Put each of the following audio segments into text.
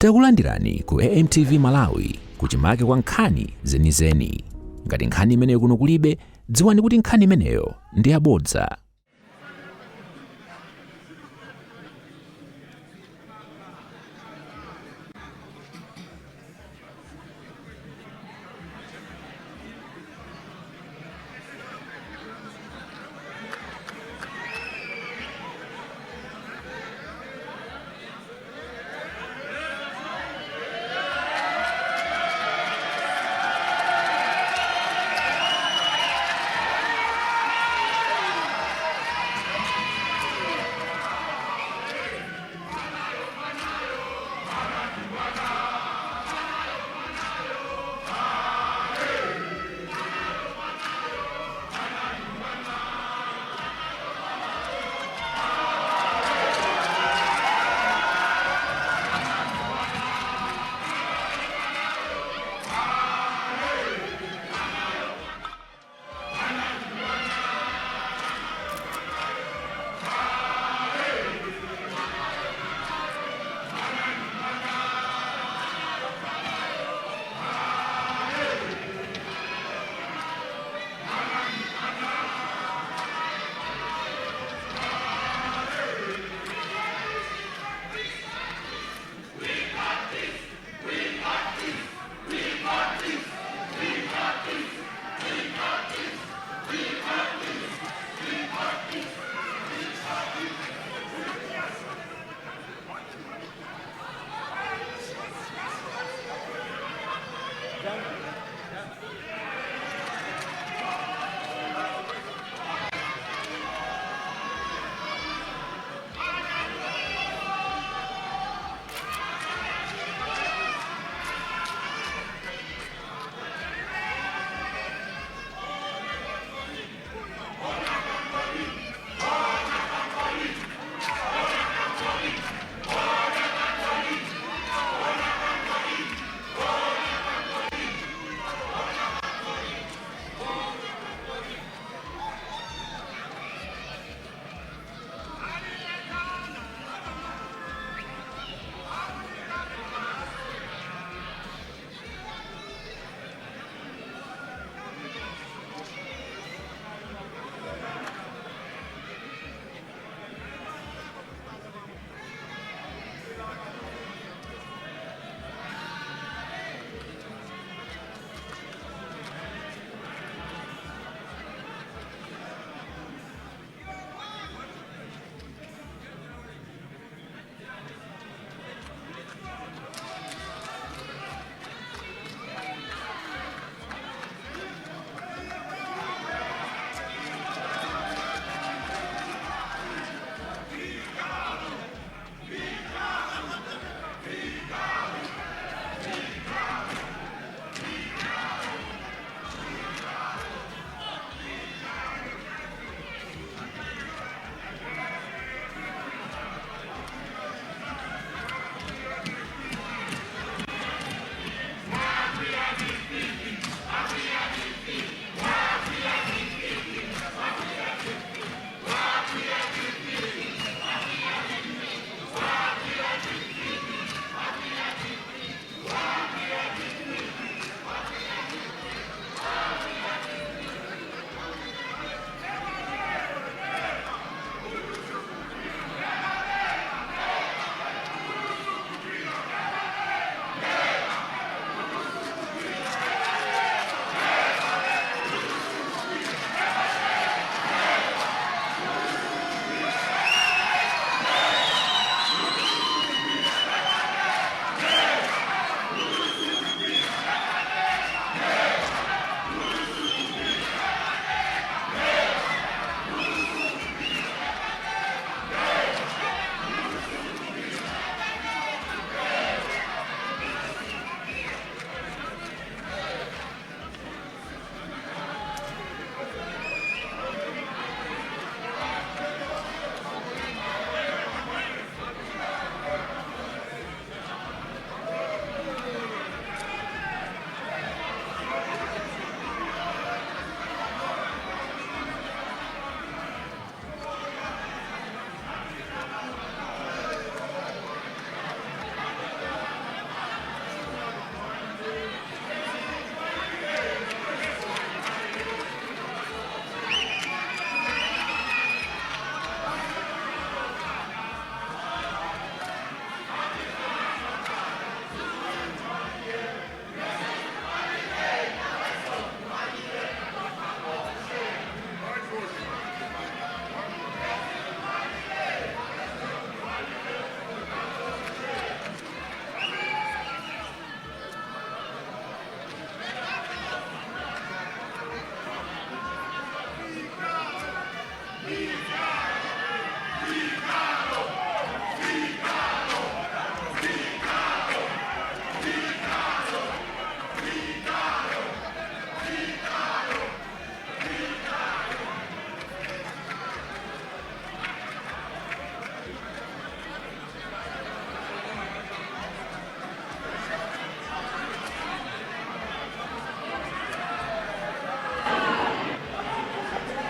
Takulandirani ku AMTV Malawi, kuchimake kwa nkhani zenizeni. Ngati nkhani imeneyo kuno kulibe, dziwani kuti nkhani imeneyo ndi yabodza.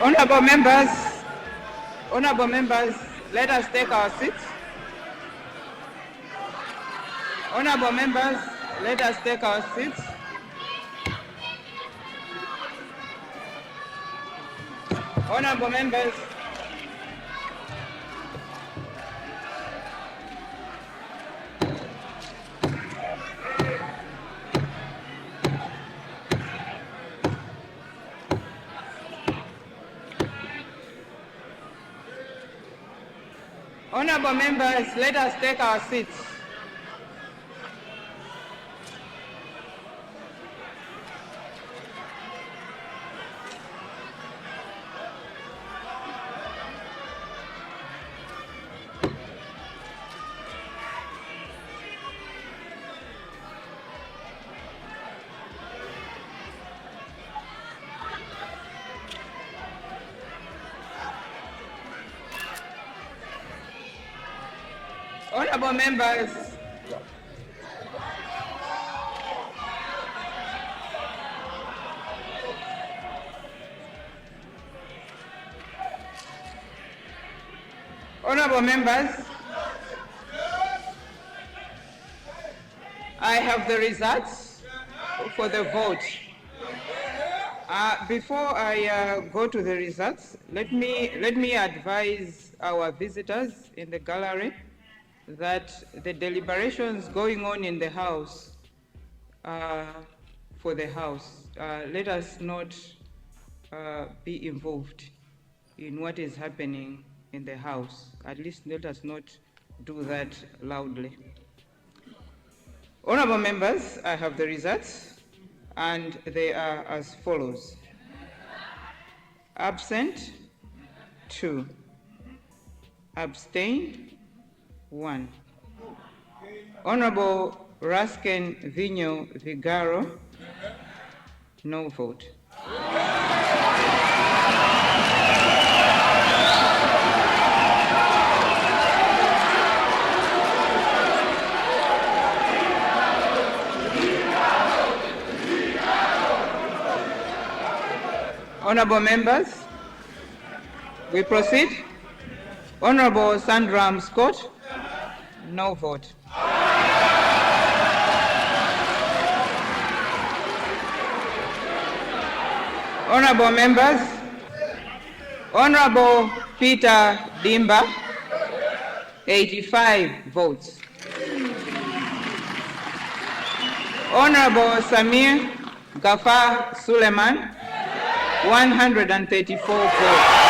Honorable members, honorable members, let us take our seats. Honorable members, let us take our seats. Honorable members, honorable members, let us take our seats. Honorable members, honorable members, I have the results for the vote. Before I go to the results, let me advise our visitors in the gallery that the deliberations going on in the House, for the House, let us not be involved in what is happening in the House. At least let us not do that loudly. Honorable members, I have the results, and they are as follows. Absent, 2. Abstain, 1. Honorable Raskin Vinho Vigaro, no vote. Honorable members, we proceed. Honorable Sandra Scott, no vote. Honorable members, Honorable Peter Dimba, 85 votes. Honorable Samir Gafar Suleiman, 134 votes.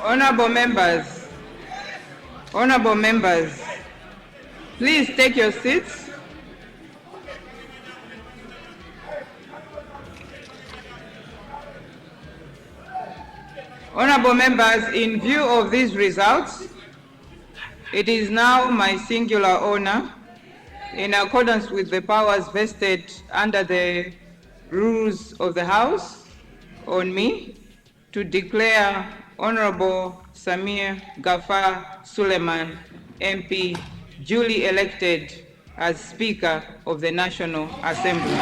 Honorable members, honorable members, please take your seats. Honorable members, in view of these results, it is now my singular honor, in accordance with the powers vested under the rules of the House on me, to declare Honorable Samir Gafar Suleiman, MP, duly elected as Speaker of the National Assembly.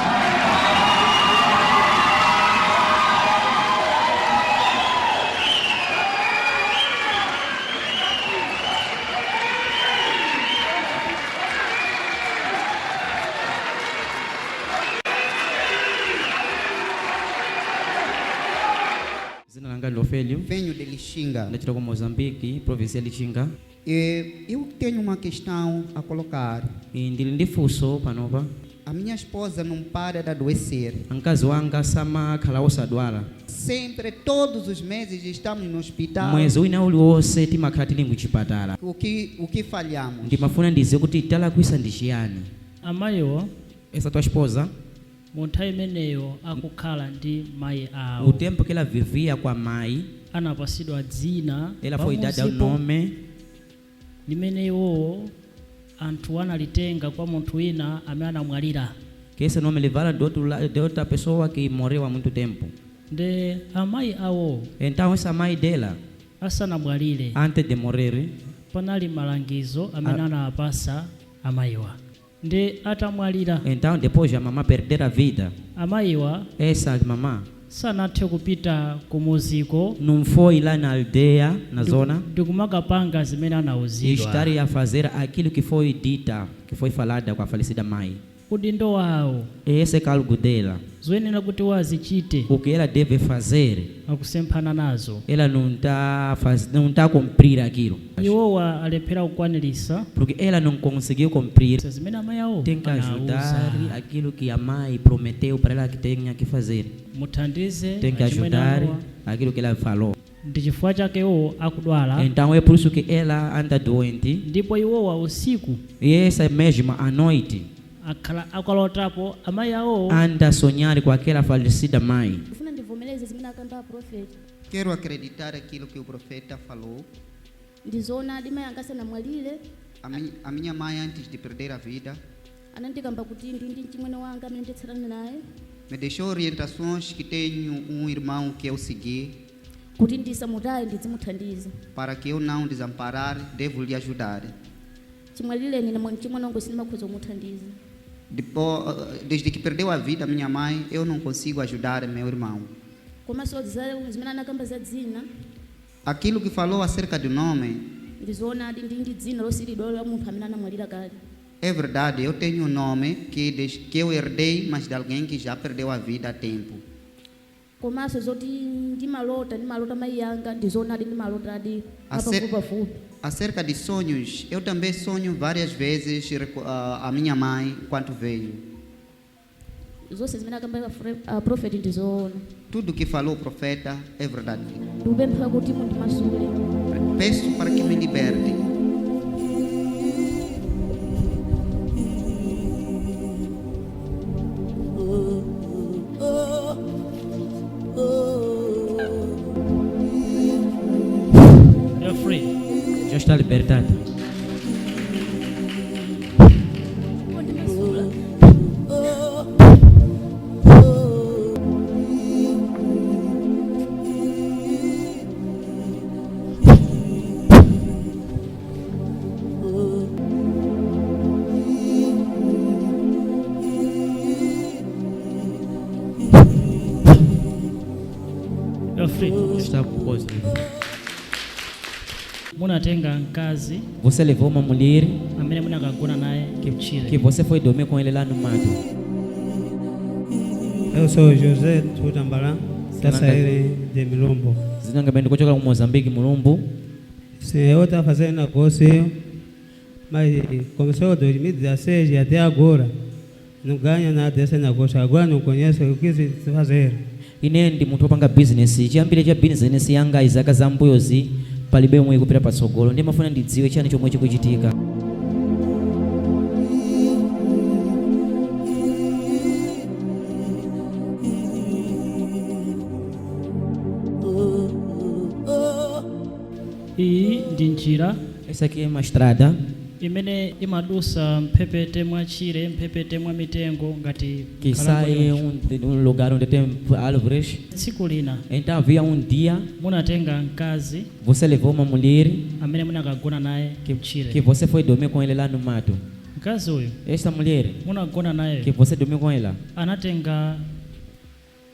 Zina langa ndi Ofelio. Venho de Lixinga. Ndachita ku Mozambique, província ya Lichinga. E eu tenho uma questão a colocar. E ndili ndi funso panopa. A minha esposa não para de adoecer. Mkazi wanga samakhala osadwala. Sempre, todos os meses, estamos no hospital. Mwezi wina uliwonse timakhala tili muchipatala. O que falhamos? Ndimafuna ndiziwe kuti talakwisa ndi chiyani. Amayiwo Essa tua esposa, mu nthawi imeneyo akukhala ndi mayi awo, o tempo que ela vivia com a mãe, anapasidwa dzina ela foi dada o pamuzipo. nome. Limene iwowo anthu analitenga kwa munthu wina amene anamwalira. Que esse nome levaram de, outro, de outra pessoa que morreu há muito tempo. Nde amayi awo Então essa mãe dela, asanamwalire, antes de morrer, panali malangizo amene anawapasa amayiwa. Nde atamwalira então depois a mamã perder a vida, amayiwa essa mamã sanathe kupita kumuziko não foi lá na aldeia, na zona, ndikumakapanga zimene anawuzidwa. estar a fazer aquilo que foi dita, que foi falada com a falecida mãe. Udindo wawo, Esse é cargo dela. zoyenera kuti wazichite, O que ela deve fazer, akusemphana nazo. ela não está não tá a cumprir aquilo. Iwowa alephera kukwanirisa Porque ela não conseguiu cumprir. zimene amayi awo Tem que ajudar anawuza. aquilo que a mãe prometeu para ela que tenha que fazer. Muthandize Tem que achimwene ajudar anuwa. aquilo que ela falou. Ndi chifukwa chake iwowo akudwala. Então é por isso que ela anda doente. Ndipo iwowa usiku E essa mesma à noite akhala akalotapo amayi awo. Anda a sonhar com aquela falecida mãe. Ndifuna ndivomereze zimene akamba a profeti. Quero acreditar aquilo que o profeta falou. Ndizoonadi, mayi anga asanamwalire, A minha mãe, antes de perder a vida, anandikamba kuti ndi ndi mchimwene wanga amene nditsalana naye, me deixou orientações que tenho um irmão que eu segui, kuti ndisamutaye, ndizimuthandiza. Para que eu não desamparar, devo lhe ajudar. Chimwalireni ine mchimwene wangu sindimakhoza kumuthandiza. Depois, desde que perdeu a vida minha mãe, eu não consigo ajudar meu irmão. Komanso zimene anakamba za dzina, Aquilo que falou acerca do nome, ndizoonadi, ndi ndi dzina losiridwa la munthu amene anamwalira kale. É verdade, eu tenho um nome que eu herdei, mas de alguém que já perdeu a vida há tempo. Komanso zoti ndimalota, ndimalota mayi anga, ndizoonadi, ndimalotadi pafupipafupi. Acerca de sonhos, eu também sonho várias vezes a minha mãe enquanto vejo. Zonse zimene akamba a profeti ndizoona. Tudo que falou o profeta é verdade. Ndikupempha kuti mundimasule. Peço para que me liberte. You're free. Já está libertada. Mundimasula. You're free. Está positivo. Munatenga mkazi Você levou uma mulher amene munakagona naye que kutchire. Você foi dormir com ele lá no mato. Eu sou José Tutambala, da saída de Milombo. Zinanga bende kuchoka ku Mozambique, Mulumbu. Sim, eu estava fazendo negócio, mas começou em 2016 e até agora não ganha nada desse negócio. Agora não conheço o que se fazer. Ine ndi munthu wopanga bizinesi. Chiyambire cha bizinesi yanga izaka zambuyozi palibe yomwe ikupita patsogolo. Ndimafuna ndidziwe chani chomwe chikuchitika. Iyi ndi njira Essa aqui é uma estrada imene imadusa mphepete mwa tchire, mphepete mwa mitengo ngati que nkhalango sai yonse. de um lugar onde tem árvores. Tsiku lina Então havia um dia, munatenga mkazi você levou uma mulher amene munakagona naye kutchire. Que você foi dormir com ele lá no mato. Mkazi uyu Esta mulher munagona naye que você dormiu com ela, anatenga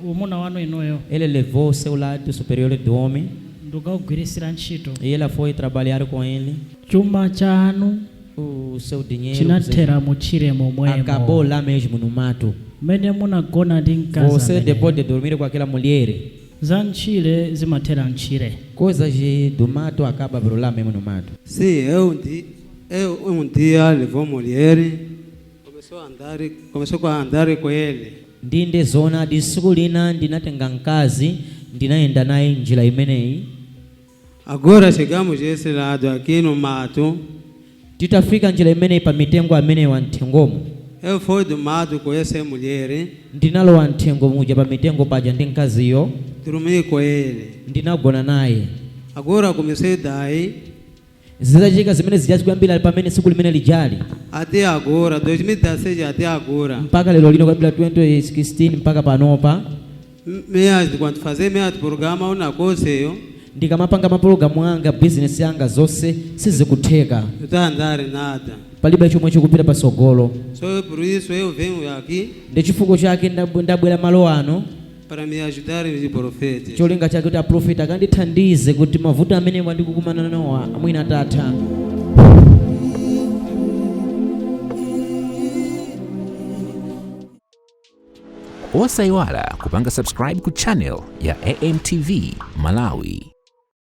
umuna wanu inuyo ele levou o seu lado superior do homem ndikukagwirisira ntchito. E ela foi trabalhar com ele. Chuma chanu O seu dinheiro chinathera mutchire momwemo acabou lá mesmo no mato. Mmene munagona ndi mkazi Você, ameneyo. depois de dormir com aquela mulher, Za mtchire zimathera mtchire. Coisas do mato acaba por lá mesmo no mato. Sim, eu um dia levou mulher, começou a andar com ele. Ndinde zona di tsiku lina ndinatenga mkazi ndinayenda naye njira imeneyi. Agora chegamos esse lado aqui no mato. Titafika njira imeneyi pa mitengo ameneyi wamthengomo, Eu fui do mato com essa mulher, ndinalowa mthengo muja pa mitengo paja ndi mkaziyo, dormi com ele. Ndinagona naye. Agora comecei daí, Zizachitika zimene zijazi kuyambira pamene tsiku limene lijali Até agora, 2016 até agora. Mpaka lero lino kuyambira 2016 mpaka panopa. Minhas, quando fazer minha programa, um negócio, Ndikamapanga mapulogalamu anga bizinesi yanga zonse sizikutheka. Não está andando nada. Palibe chomwe chikupita patsogolo. Só por isso eu venho aqui Ndi chifukwa chake ndabwera malo ano para me ajudar os profetas. Cholinga chake kuti aprofeti akandithandize kuti mavuto amene ndikukumana nawo mwina atatha. Osayiwala kupanga subscribe ku channel ya AMTV Malawi.